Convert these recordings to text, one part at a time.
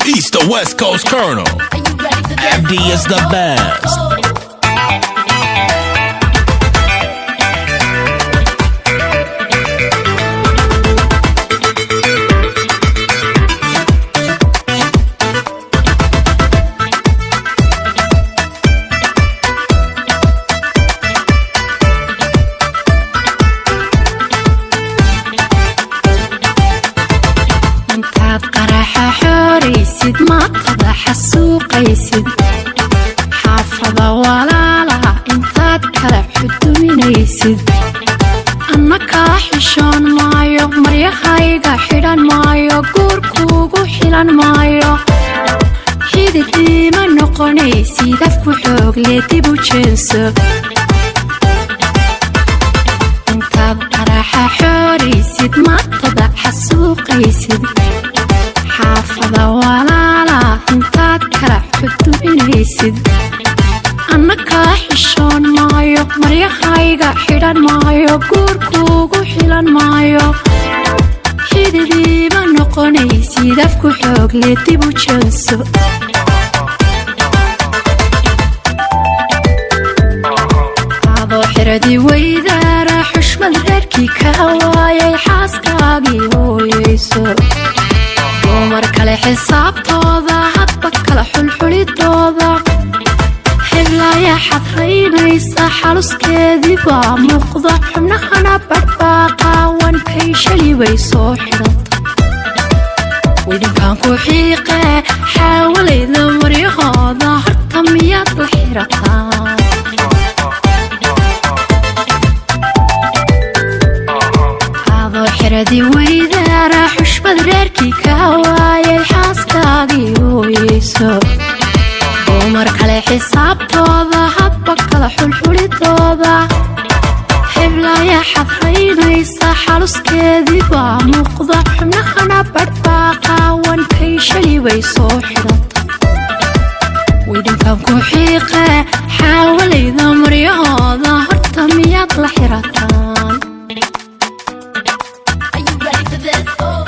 East to West Coast Colonel. Abdi is the best. Intaad qaraxa xooraysid, maatada xasuuqaysid, xaafada walaalaha intaad kala xuduminaysid, anna kaa xishoon maayo, maryahayga xidhan maayo, guurkuugu xilan maayo, xidid iima noqonaysid, afku xoogle dib u jeenso. Intaad qaraxa xooraysid, maatada xasuuqaysid, xaafada walaala intaad kala xuduminaysid, anna kaa xishoon maayo, maryahayga xidhan maayo, guurkuugu xilan maayo, xididiiba noqonaysid, afku xoogle dib u jeenso. Adoo xiradi weydaara, xushmad reerkii ka waayay, xaaskaagii hooyeyso, dumar kale xisaabtooda hadba kala xulxulidooda, heblaya xadraynaysa, xaluskeedii baa muuqda, xubnahana badhbaaqaawankay shali bay soo xidhata. Widinkan ku xiiqe, xaawalayda maryahooda horta miyaad la xirataa? Adoo xiradi weydaara, xushmad reerkii ka waayay, xaaskaagii hooyeyso, dumar kale xisaabtooda hadba kala xulxulidooda, heblaya xadraynaysa, xaluskeedii baa muuqda, xubnahana badhbaaqaawankay shali bay soo xidhata. Widinkan ku xiiqe, xaawalayda maryahooda horta miyaad la xirataan? Are you ready for this? Oh.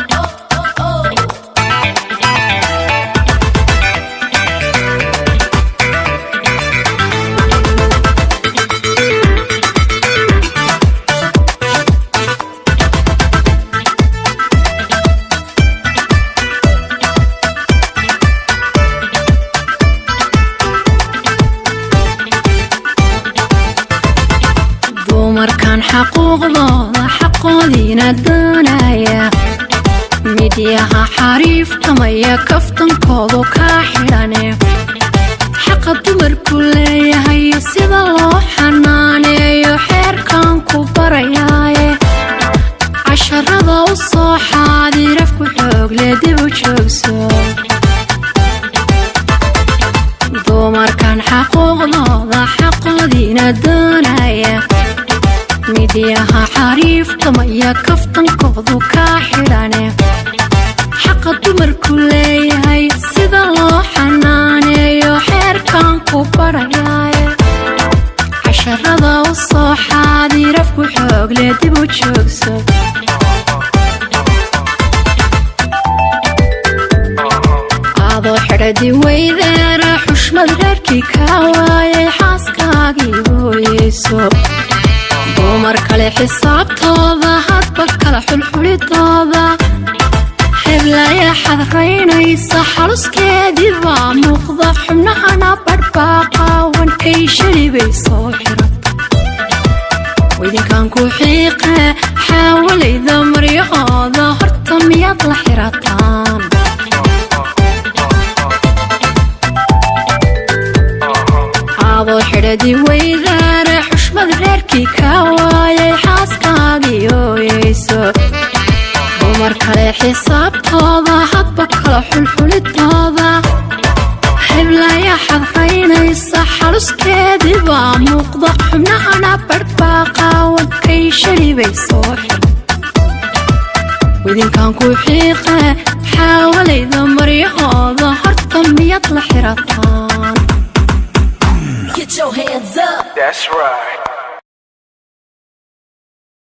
Dumarkan xaquuqdooda xaqoodiina doonaya, midyaha xariiftamaya, kaftankoodu kaa xidhane, xaqa dumarku leeyahayo sida loo xanaaneeyo xeerkan ku barayaaye, casharada u soo xaadirafku xoogle dib u joogso. Dumarkan xaquuqdooda xaqoodiina doonaya, midyaha xariiftamaya, kaftankoodu kaa xidhane, xaqa dumarku leeyahay sida loo xanaaneeyo xeerkan ku barayaaye, casharada u soo xaadirafku xoogle dib u joogso. Adoo xidhadi weydaara, xushmad reerkii ka waayay, xaaskaagii hooyeyso, dumar kale xisaabtooda hadba kala xulxulidooda, heblaya xadraynaysa, xaluskeedii baa muuqda, xubnahana badhbaaqaawankay shali bay soo xirata. Widinkan ku xiiqe, xaawalayda maryahooda horta miyaad la xirataan? Adoo xidhadi weydaara, xushmad reerkii ka waayay, xaaskaagii hooyeyso, dumar kale xisaabtooda hadba kala xulxulidooda, heblaya xadraynaysa, xaluskeedii baa muuqda, xubnahana badhbaaqaawankay shali bay soo xir. Widinkan ku xiiqe, xaawalayda maryahooda horta miyaad la xirataan? Get your hands up. That's right.